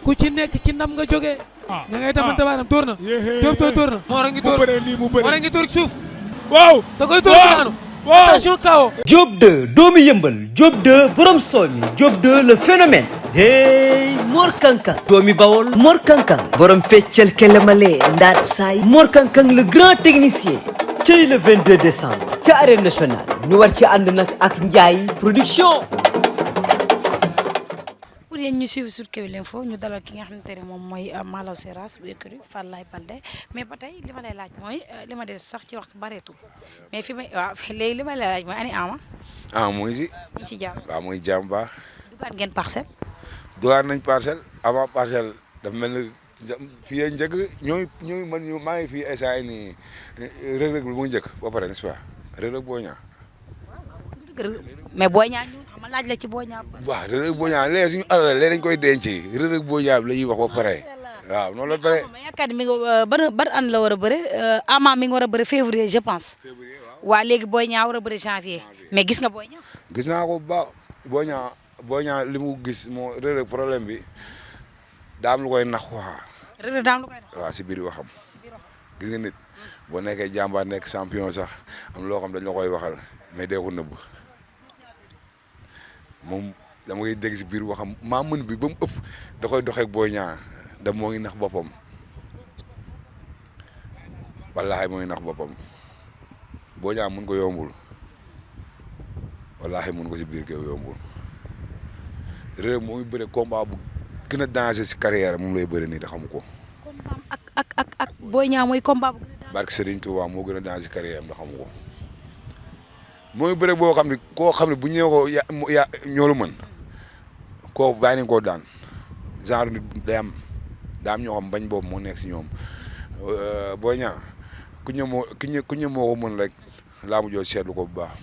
ku ci nekk ci ndam nga jógee. ña ngay tamante baaraam tóor na. Diop tóor na. Mor a ngi tóor Mor a ngi tóor suuf. waaw da koy tóor daanu. attention kawo. Diop 2 doomu yëmbal Diop 2 borom soomi Diop 2 le phénomène. hey Mor Kankang doomi Bawol Mor Kankang borom feccal kelemale ndaat saay Mor Kankang le grand technicien. cey le 22 décembre ca arène nationale ñu war ci ànd nag ak Ndiaye production. pour yéen ñu suivre sur Kewel Info ñu dalal ki nga xamante ne moom mooy Malaw Seras bu écurie Falaye Baldé mais ba tey li ma lay laaj mooy li ma des sax ci waxtu bareetul mais fi may waaw léegi li ma lay laaj mooy ani Ama. mu ngi si. ñu ci jàmm. waaw muy jàmm baax. dugaat ngeen parcelle. dugaat nañ parcelle avant parcelle dafa mel ni fii yee njëkk man maa ngi fii instant nii Reug Reug bu njëkk ba pare n'est-ce pas Reug Reug Boy Niang. mais Boy Niang ñu xam laaj la ci Boy Niang. waaw Reug Reug Boy Niang léegi suñu alal léegi dañ koy denc Reug Reug Boy Niang la ñuy wax ba pare waaw noonu la pare. mais yaakaar mi ngi ban an la war a bëre Ama mi ngi war a bëre février je pense. waa léegi Boy Niang war a bëre janvier mais gis nga Boy Niang. gis naa ko bu baax Boy Niang li mu gis moo Reug Reug problème bi daa am lu koy nax quoi. Reug Reug daa am lu koy nax. waaw si biir waxam gis nga nit boo nekkee jàmbaar nekk champion sax am loo xam dañ la koy waxal mais dee ko nëbb moom dama koy dégg si biir waxam maa mën bi ba mu ëpp da koy doxeeg Boy Niang da moo ngi nax boppam wallaahi moo ngi nax boppam Boy Niang mun ko yombul wallaahi mun ko si biir géew yombul Reug moo ngi bëre combat bu gën a danger si carrière moom lay bëre nii da xam ko. combat ak Boy Niang mooy combat bu gën a danger. barke Serigne Touba moo gën a danger si carrière am da xam ko mooy bëre boo xam ne koo xam ne bu ñëwee ko ya ñoo la mën koo bàyyi nañ koo daan genre nit day am daa am ñoo xam bañ boobu moo nekk si ñoom Boy Niang ku ñëw moo ko mën rek laa mu jox seetlu ko bu baax.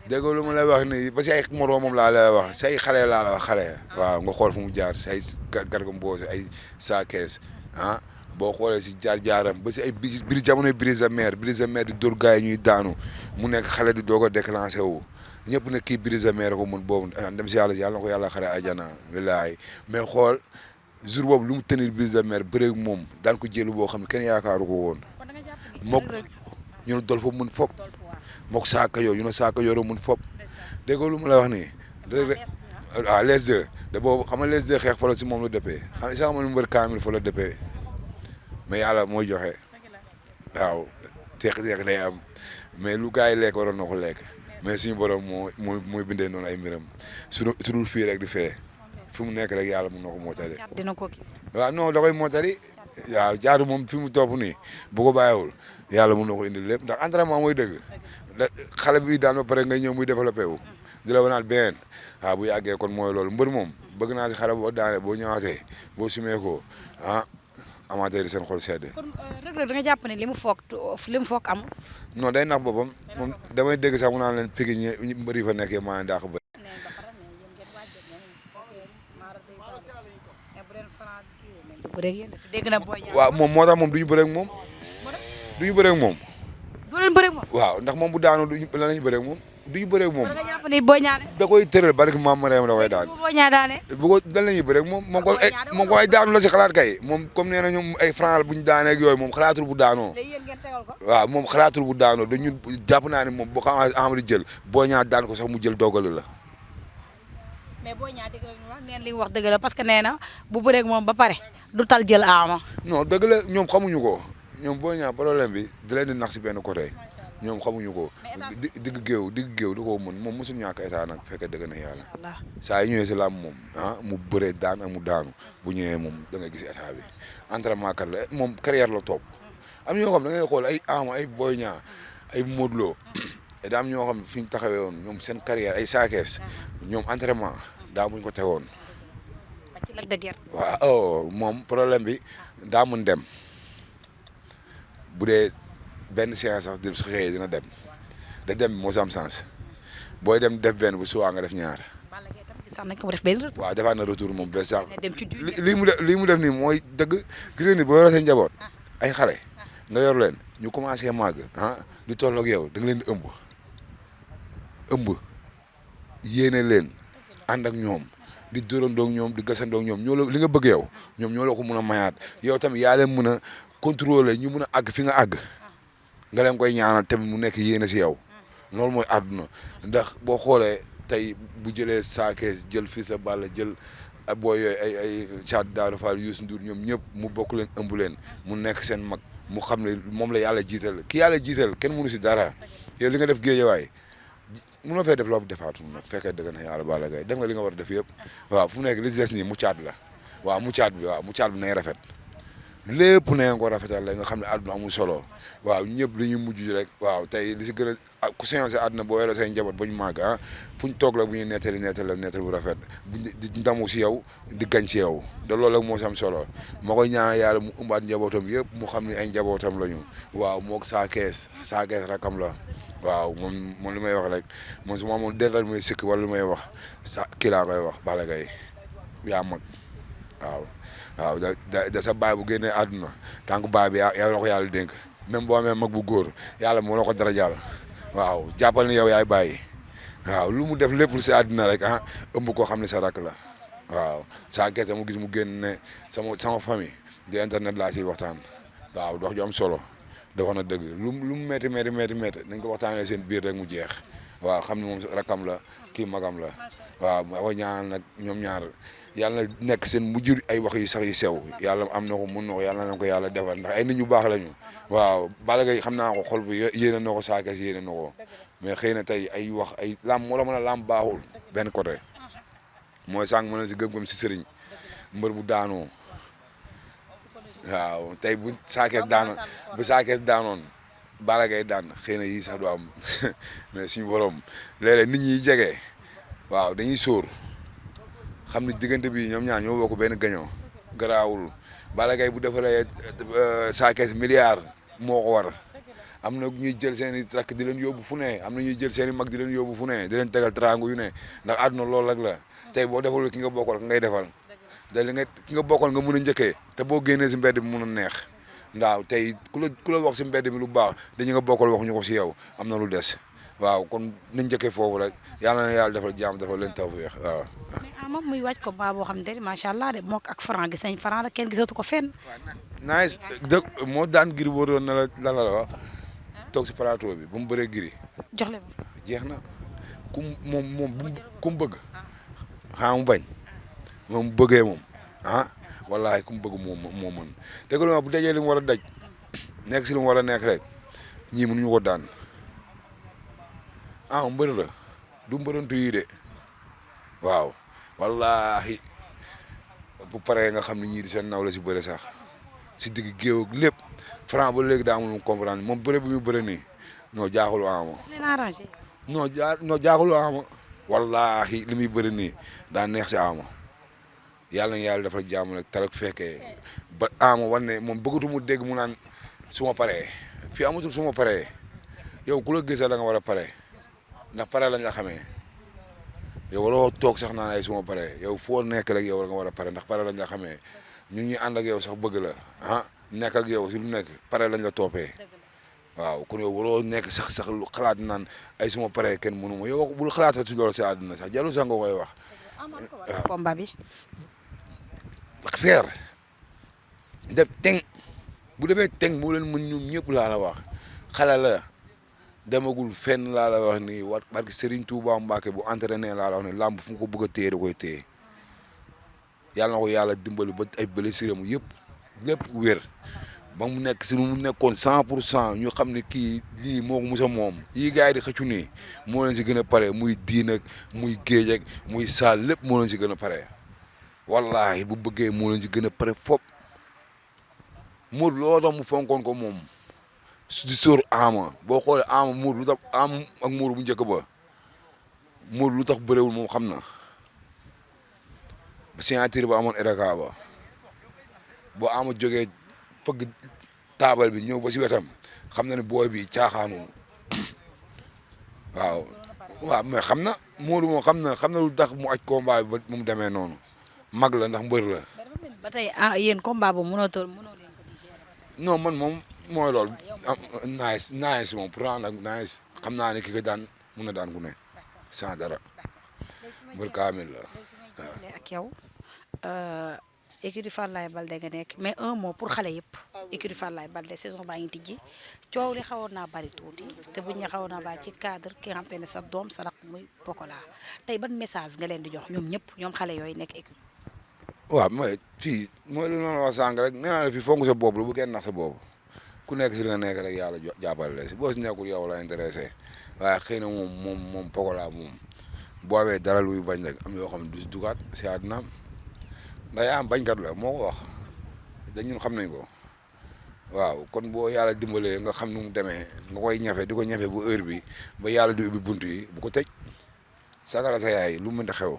dégg lu ma lay wax nii ba si ay moroomam laa lay wax si ay xale laa la wax xale waaw nga xool fu mu jaar si ay Garga Mbossé ay Sa Thiès boo xoolee si jaar-jaaram ba si ay biir jamonoy Brise de Mer di dóor gaay ñuy daanu mu nekk xale di doog a déclenché wu ñëpp ne kii Brise de Mer ko mun boobu dem si yàlla na ko yàlla xare àjjana wallaahi mais xool jour boobu lu mu tenir Brise de Mer bëreeg moom daan ko jëlu boo xam ne kenn yaakaaru ko woon mook ñu dol fa mun fop mook saaka yoo yu ne saaka yoroo mun fop dégg lu ma la wax nii waaw les deux da boobu xam nga les deux xeex fa la si moom la dëppee xam nga sax ma nu mbër kaamil fa la dëppee mais yàlla mooy joxe waaw teex day am mais lu gars yi lekk waroon na ko lekk mais suñu borom mooy bindee noonu ay mbiram su dul fii rek di fee fi mu nekk rek yàlla mun na ko mootali dina ko kii. waaw non da koy mootali waaw jaadu moom fi mu topp nii bu ko bàyyiwul yàlla mun na ko indi lépp ndax entraînement mooy dëgg xale bi daan ba pare ngay ñëw muy développé wu di la wanaat beneen waaw bu yàggee kon mooy loolu mbër moom bëgg naa si xale boo daane boo ñëwaatee boo sumee ko amateur yi seen xol sedd. kon Reug Reug da nga jàpp ne li mu foog amul. non day nax boppam moom damay dégg sax mu naan leen pigi ñi mbër yi fa nekkee maa ngi dàq bëri. waaw moom moo tax moom du ñu bëre ak moom. du ñu bëre ak moom. du leen bëre ak moom. waaw ndax moom bu daanoo du ñu lan la ñu bëre ak moom du ñu bëre ak moom. da nga jàpp ne Boy Niang da koy tëral barki maam Mariam da koy daan. bu Boy Niang daane. bu ko lan la ñuy bëre ak moom moom ko ay daanu la si xalaat kay moom comme nee na ñoom ay franc bu ñu daanee ak yooyu moom xalaatul bu daanoo. léegi yéen ngeen tegal ko. waaw moom xalaatul bu daanoo dañu jàpp naa ne moom boo ko Amadou jël Boy Niang daan ko sax mu jël dogalu la. mais Boy Niang dëgg la neen li wax dëgg la parce que nee na bu bëreeg moom ba pare du tal jël Ama. non dëgg la ñoom xamuñu ko ñoom Boy Niang problème bi da leen di nax si benn côté ñoom xamuñu ko digg géew du ko mën moom mosul ñàkk état nag fekkee dëgg na yàlla saa yu ñëwee si làmb moom mu bëree daan ak mu daanu bu ñëwee moom da nga gis état bi entraînement kat la moom carrière la topp am ñoo xam da ngay xool ay Ama ay Boy Niang ay Modou Lo daa am ñoo xam fi ñu taxawee woon ñoom seen carrière ay saakees ñoom entraînement daa muñ ko tegoon waaw moom problème bi daa mun dem bu dee benn séance sax di su xëyee dina dem da dem moo si am sens booy dem def benn bu suwaa nga def ñaar waaw defaat na retour moom bés sax lii mu def nii mooy dëgg gis nga ni boo yoree seen njaboot ay xale nga yor leen ñu commencé màgg di toll ak yow da nga leen di ëmb yéene leen ànd ak ñoom di dóorandoo ak ñoom di gasandoo ak ñoom ñoo la li nga bëgg yow ñoom ñoo la ko mun a mayaat yow tamit yaa leen mën a contrôler ñu mun a àgg fi nga àgg nga leen koy ñaanal tamit mu nekk yéene si yow loolu mooy àdduna ndax boo xoolee tey bu jëlee saakees jël Fils de Balla jël booy yooyu ay Thiat Daouda Fall Youssou Ndour ñoom ñëpp mu bokk leen ëmb leen mu nekk seen mag mu xam ne moom la yàlla jiital ki yàlla jiital kenn mënu si dara yow li nga def géejawaay mënoo fee def loo defaatu nag fekkee dëgg na yàlla Balla Gaye def nga li nga war a def yëpp waaw fu mu nekk li si des nii mu caat la waaw mu caat bi nay rafet lépp nee nga ko rafetal la nga xam ne àdduna amul solo waaw ñëpp li ñuy mujj rek waaw tey li si gën a ku seyoon si àdduna boo yoree say njaboot ba ñu màgg fu ñu toog la bu ñuy nettali bu rafet di ndamu si yow di gañ si yow da loolu rek moo si am solo ma koy ñaanal yàlla mu ëmbaat njabootam yëpp mu xam ne ay njabootam la ñu waaw moog saa kees rakam la waaw moom li may wax rek moom su ma amoon dara muy sikk wala lu may wax kii laa koy wax Balla Gaye yaa mag waaw da sa baay bu génnee àdduna tànk baay bi yow la ko yàlla dénk même boo amee mag bu góor yàlla moo la ko dara jàll waaw jàppal ni yow yaay bàyyi waaw lu mu def lépp lu si àdduna rek ëmb koo xam ne sa rakk la waaw saa kees mu gis mu génn ne sama famille di internet laa siy waxtaan waaw dox ju am solo dafa na dëgg lu mu métti nañ ko waxtaanee seen biir rek mu jeex waaw xam ne moom rakkam la kii magam la waaw ma ko ñaanal nag ñoom ñaar yàlla na nekk seen mujj ay wax yu sax yu sew yàlla am na ko mun na ko yàlla na ko yàlla defal ndax ay nit ñu baax lañu waaw Balla Gaye xam naa ko xol bu yéene na ko Sa Thiès yéene na ko mais xëy na tey ay wax ay lam moo la mën a lam baaxul benn côté mooy sànq mën na si gëm-gëm si sëriñ mbër bu daanoo waaw tey bu Sa Thiès daanoon Balla Gaye daan xëy na yii sax du am mais suñu borom léeg-léeg nit ñi jege waaw dañuy sóor xam ni diggante bi ñoom ñaar ñoo bokk benn gañoo garaawul Balla Gaye bu defalee Sa Thiès milliard moo ko war am na ñuy jël seen i rakk di leen yóbbu fu ne am na ñuy jël seen i mag di leen yóbbu fu ne di leen tegal teraangu yu ne ndax àdduna loolu rek la tey boo defalul ki nga bokkal ngay defal da li nga ki nga bokkal nga mun a njëkkee te boo génnee si mbedd bi mun a neex waaw tey ku la wax si mbedd mi lu baax dañu nga bokkal wax ñu ko si yow am na lu des waaw kon nañ njëkkee foofu rek yàlla na yàlla defal jàmm defal leen tawfeex waaw. mais Ama muy waaj ko baa boo xam ne macha allah de mook ak Franc gis nañ Franc rek kenn gisatu ko fenn. nice dëgg moo daan Gris Bordeaux na la lan la wax toog si plateau bi ba mu bëree Gris. jox leen jeex na ku mu bëgg mu bañ moom bëggee moom wallahi ku mu bëgg moo mën dégg nga bu dajee li mu war a daj nekk si li mu war a nekk rek ñii mënuñu ko daan mbër la du mbërantu yi de waaw wallahi bu paree nga xam ne ñii di seen naw la si bëre sax si digg géew ak lépp Franc ba léegi daa amul mu comprendre moom bëre bu muy bëre nii non jaaxul Ama non jaaxul Ama wallahi li muy bëre nii daa neex si Ama yàlla na yàlla dafa jàmm nag tarak fekkee ba Ama wan ne moom bëggatu mu dégg mu naan su ma paree fii amatul su ma paree yow ku la gisal da nga war a pare ndax pare lañ la xamee yow waroo toog sax naan ay su ma paree yow foo nekk rek yow da nga war a pare ndax pare lañ la xamee ñun ñuy ànd ak yow sax bëgg la nekk ak yow si lu nekk pare lañ la toppee waaw kon yow waroo nekk sax lu xalaat naan ay su ma paree kenn mënu ma yow bul xalaata si loolu si àdduna sax jarul sax nga koy wax. waaw combat bi. feer def teng bu defee teng moo leen mën ñoom ñëpp laa la wax xale la demagul fenn laa la wax nii war barki Serigne Touba Mbacke bu entraîné laa la wax ne làmb fu mu ko bëgg a téye da koy téye yàlla na ko yàlla dimbali ba ay blessure mu yëpp lépp wér ba mu nekk si mu nekkoon 100% ñu xam ne kii lii moo ko musa moom yii gars yi di xëccu nii moo leen si gën a pare muy diin ak muy géej ak muy saal lépp moo leen si gën a pare wallahi bu bëggee moo leen si gën a pare fop Modou loo tax mu fonkoon ko moom di sóor Ama boo xoolee Ama Modou lu tax Ama ak Modou bu njëkk ba Modou lu tax bëréwul moom xam na signature ba amoon RK ba boo Ama jógee fëgg taabal bi ñëw ba si wetam xam na ne booy bi caaxaanu waaw mais xam na Modou moom xam na lu tax mu aj combat bi ba mu demee noonu mag la ndax mbër la. ba tey yéen combat boobu mënoo leen ko digérer. non man moom mooy loolu nice moom pourtant nag nice xam naa ne ki ko daan mun na daan ku ne sans dara mbër kaamil la. ak yow écurie Falaye Baldé nga nekk mais un mot pour xale yëpp écurie Falaye Baldé saison baa ngi tijji coow li xawoon naa bari tuuti te buñ ñu xawoon naa bari ci cadre ki nga xam te ne sa doom sa rak muy Pokola tey ban message nga leen di jox ñoom ñëpp ñoom xale yooyu nekk écurie. waaw mooy fii mooy lu ma wax sànq rek nee naa la fii fonk sa bopp lu bu kenn nax sa bopp ku nekk si li nga nekk rek yàlla jàppale la si boo si nekkul yow la intéressé waaye xëy na moom Pokola moom boo amee dara luy bañ rek am yoo xam ne du si dugaat si àdduna ndax yaa am bañkat la moo ko wax dañ ñun xam nañ ko waaw kon boo yàlla dimbalee nga xam nu mu demee nga koy ñafe di ko ñafe bu heure bi ba yàlla di ubbi bunt yi bu ko tëj sagara sa yaay lu mu mën a xew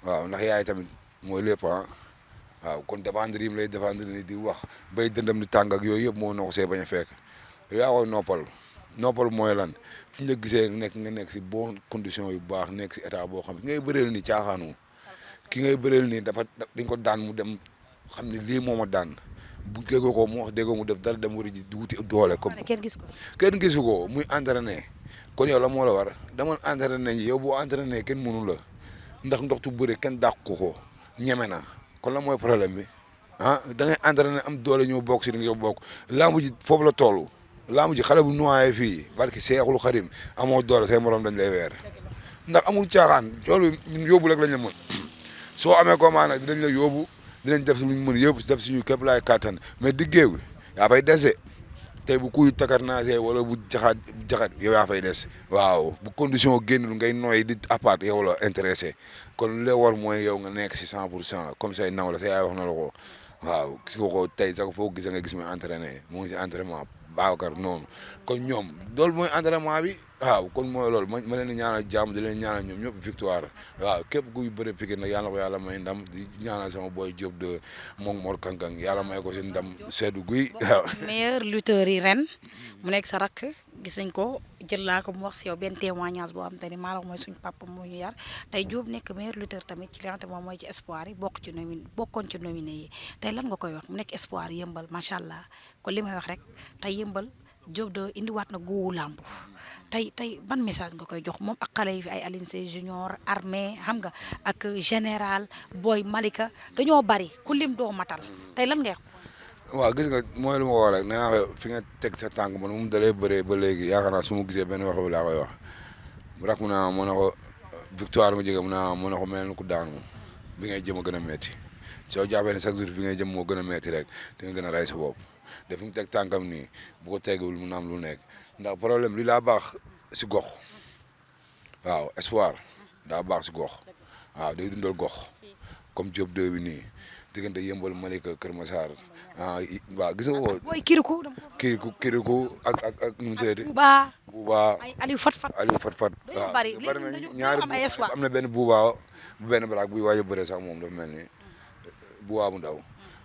waaw ndax yaay tamit mooy lépp waaw kon défendre yi mu lay défendre ni di wax bay dëndam di tàng ak yooyu yëpp moo noo ko see bañ a fekk yaa koy noppal mooy lan fu ñu la gisee nga nekk si bonne condition yu baax nekk si état boo xam ne ngay bëreel ni caaxaanu ki ngay bëreel nii dañ ko daan mu dem xam ne lii moo ma daan bu déggoo ko mu wax déggoo mu def dara dem war a ji di wuti doole comme kenn gisu ko muy entraîné kon yow la moo la war dama entraîné yow boo entraîné kenn mënu la ndax ndoxtu bëre kenn dàq ko ñeme na kon la mooy problème bi da ngay entraîné am doole ñëw bokk si li nga bokk lamb ji foofu la toll lamb ji xale bu noyé fii barki Seexul Xadim amoo doole say morom dañ lay weer ndax amul caaxaan loolu ñun yóbbu rek lañ la mën soo amee combat nag dinañ la yóbbu dinañ def luñ mën yëpp def suñu képp laay kattan mais diggéew gi yaa fay dese tey bu kuy takar naasee wala bu jaxat yow yaa fay des waaw bu condition génnul ngay nooy di appart yow la intéressé kon lu lay war mooy yow nga nekk si 100% comme say naw la sa yaay wax na la ko waaw gis nga ko tey sax foo gis nga gis muy entraîné mu ngi si entraînement Babacar noonu kon ñoom loolu mooy entraînement bi waaw kon mooy loolu ma leen di ñaanal jàmm di leen ñaanal ñoom ñëpp victoire waaw képp kuy bëre Pikine nag yàlla ko yàlla may ndam di ñaanal sama boy Diop de moom Mor Kankang yàlla may ko si ndam seddu guy waaw. meilleur lutteur yi ren mu nekk sa rakk gis nañ ko jël laa ko mu wax si yow benn témoignage boo xam te ni maa la mooy suñu papa moo ñu yar tey Diop nekk meilleur lutteur tamit ci li nga xam te moom mooy ci espoir yi bokkoon ci nominé yi tey lan nga koy wax mu nekk espoir yëmbal macha allah kon li may wax rek tey yëmbal Diop de indiwaat na góowu làmb tey ban message nga koy jox moom ak xale yi fi ay Aline Seye junior armée xam nga ak général Boy Malika dañoo bari ku lim doo matal tey lan ngay wax. waaw gis nga mooy lu ma wax rek nee naa fi nga teg sa tànk man moom dalee bëree ba léegi yaakaar naa su ma gisee benn wax bi laa koy wax rak mu naa mën na ko victoire nga jóge mu naa mën na ko mel ni ku daanu bi ngay jëm a gën a metti soo jàppee ne chaque jour bi ngay jëm moo gën a metti rek di nga gën a rey sa bopp daf mu teg tànkam nii bu ko tegul mu naam lu nekk ndax problème li laa baax si gox waaw espoir daa baax si gox waaw day dundal gox comme Diop 2 bi nii diggante yëmbal Malika Kër Massar waaw gis nga ko. booy kiriku ak nu mu tëddee. Buuba ay Aliou Fat. waaw bari nañu ñaari am na benn Buuba bu benn baraak buy waaj a bëre sax moom dafa mel ni Buuba bu ndaw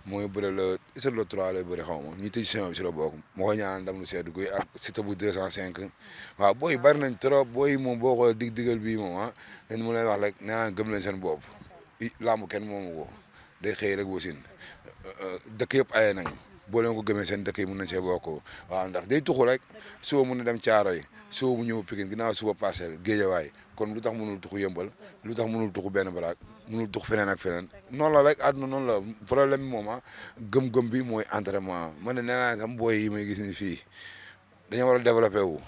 mooy bëre le 3 lay bëre xaw ma ñi tëj saison bi si la bokk moo koy ñaanal ndam lu seddu guy ak Siteu bu 205 waaw booy bari nañ trop booy moom boo xoolee digal bii moom leen mu lay wax rek nee naa gëm leen seen bopp làmb kenn moomu ko day xëy rek wasin dëkk yëpp aye nañ boo leen ko gëmee seen dëkk yi mun nañ see bokk waaw ndax day tuxu rek suba mun na dem Caaroy suba mu ñëw Pikine ginnaaw suba Parcelles Géejawaay kon lu tax mënul tuxu yëmbal lu tax mënul tuxu benn baraak mënul tux feneen ak feneen noonu la rek àdduna noonu la problème bi moom gëm-gëm bi mooy entraînement man ne nee naa sam booy yi may gis ni fii dañoo war a développé wu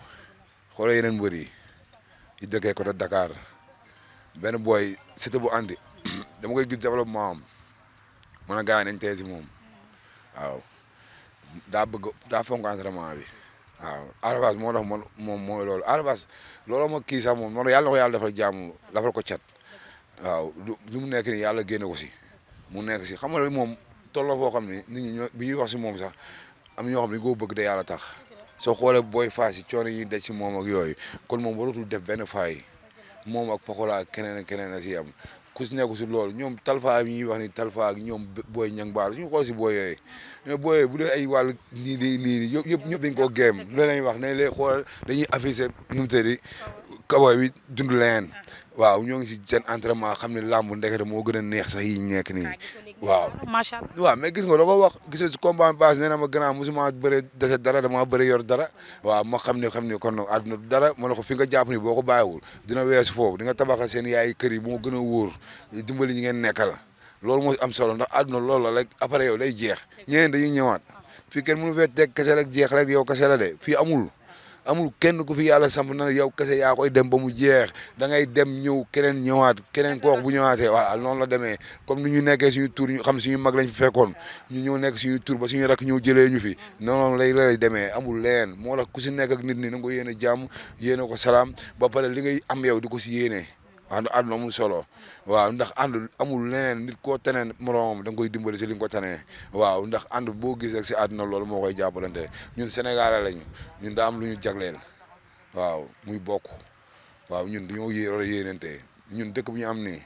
xoolal yeneen mbër yi dëkkee côté Dakar benn booy Siteu bu andi dama koy gis développement am man a gars yi nañ tey si moom waaw daa fonk entraînement bi waaw Arafas moo tax moom mooy loolu Arafas looloo ma kii sax moom noonu yàlla na ko yàlla defal jàmm defal ko cat waaw lu mu nekk nii yàlla génne ko si mu nekk si xam nga moom tolloo foo xam ni nit ñi ñoo bi ñuy wax si moom sax am ñoo xam ne ko bëgg de yàlla tax soo xoolee booy faas yi coono yi daj si moom ak yooyu kon moom waratul def benn faay moom ak Pokola ak keneen a si am ku si nekku si loolu ñoom talfa yi ñuy wax ni talfa ak ñoom booy ñang baal suñu xool si booy yooyu mais booy yooyu bu dee ay wàllu nii yëpp dañ koo géem lu leen wax ne lay xool dañuy affiché nu mu tëddi kaboy bi dund leen waaw ñoo ngi si seen entraînement xam ne làmb ndekete moo gën a neex sax yi nekk nii waaw macha allah waaw mais gis nga da ko wax gisoo si combat bi passé nee na ma grand musuma bëre dese dara dama bëre yor dara waaw ma xam ne kon nag àdduna dara ma ne ko fi nga jàpp ni boo ko bàyyiwul dina weesu foofu di nga tabaxal seen yaay kër yi bu ma gën a wóor dimbali ñi ngeen nekkal loolu moo am solo ndax àdduna loolu la rek après yow day jeex ñeneen dañuy ñëwaat fii kenn mënu fee teg kese rek jeex rek yow kese la de fii amul kenn ku fi yàlla samp na yow kese yaa koy dem ba mu jeex da ngay dem ñëw keneen ñëwaat keneen kooku bu ñëwaatee voilà noonu la demee comme ni ñu nekkee suñu tur ñu xam suñu mag lañ fi fekkoon ñu ñëw nekk suñu tur ba suñu rak ñëw jëlee ñu fi noonu lay demee amul leen moo tax ku si nekk ak nit ñi na nga ko yéene jàmm yéene ko salaam ba pare li ngay am yow di ko si yéene ànd àdduna amul solo waaw ndax ànd amul leneen nit koo teneen moroomam da nga koy dimbali si li nga ko tenee waaw ndax ànd boo gis rek si àdduna loolu moo koy jàppalante ñun Sénégalais lañu ñun daa am lu ñu jagleel waaw muy bokk waaw ñun dañoo war a yéenante ñun dëkk bu ñu am nii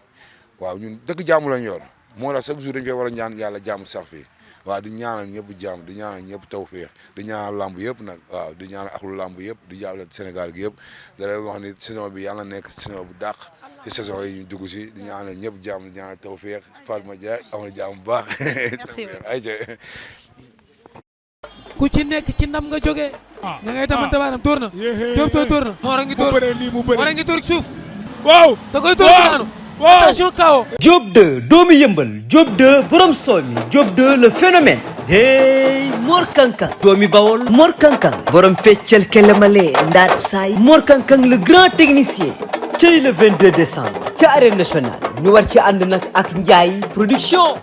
waaw ñun dëkk jàmm lañ yor moo tax chaque jour dañ fay war a ñaan yàlla jàmm sax fii waaw di ñaanal ñëpp jàmm di ñaanal ñëpp tawfeex di ñaanal lamb yëpp nag waaw di ñaanal axlu lamb yëpp di jàppale Sénégal gi yëpp da lay wax ni saison bi yàlla nekk saison bu dàq ci saison yi ñu dugg si di ñaanal ñëpp jàmm di ñaanal tawfeex Fatma Dia amal jàmm bu baax. merci ku ci nekk ci ndam nga jógee. ña ngay tamante baaraam tóor na. Diop tóor na. Mor a ngi tóor Mor a ngi tóor suuf. waaw da koy tóor daanu. attention kawo. Diop 2 doomu yëmbal Diop 2 borom soomi Diop 2 le phénomène. hey Mor Kankang doomi Bawol Mor Kankang borom feccal kelemale ndaat saay Mor Kankang le grand technicien. cey le 22 décembre ca arène nationale ñu war ci ànd nag ak Ndiaye production.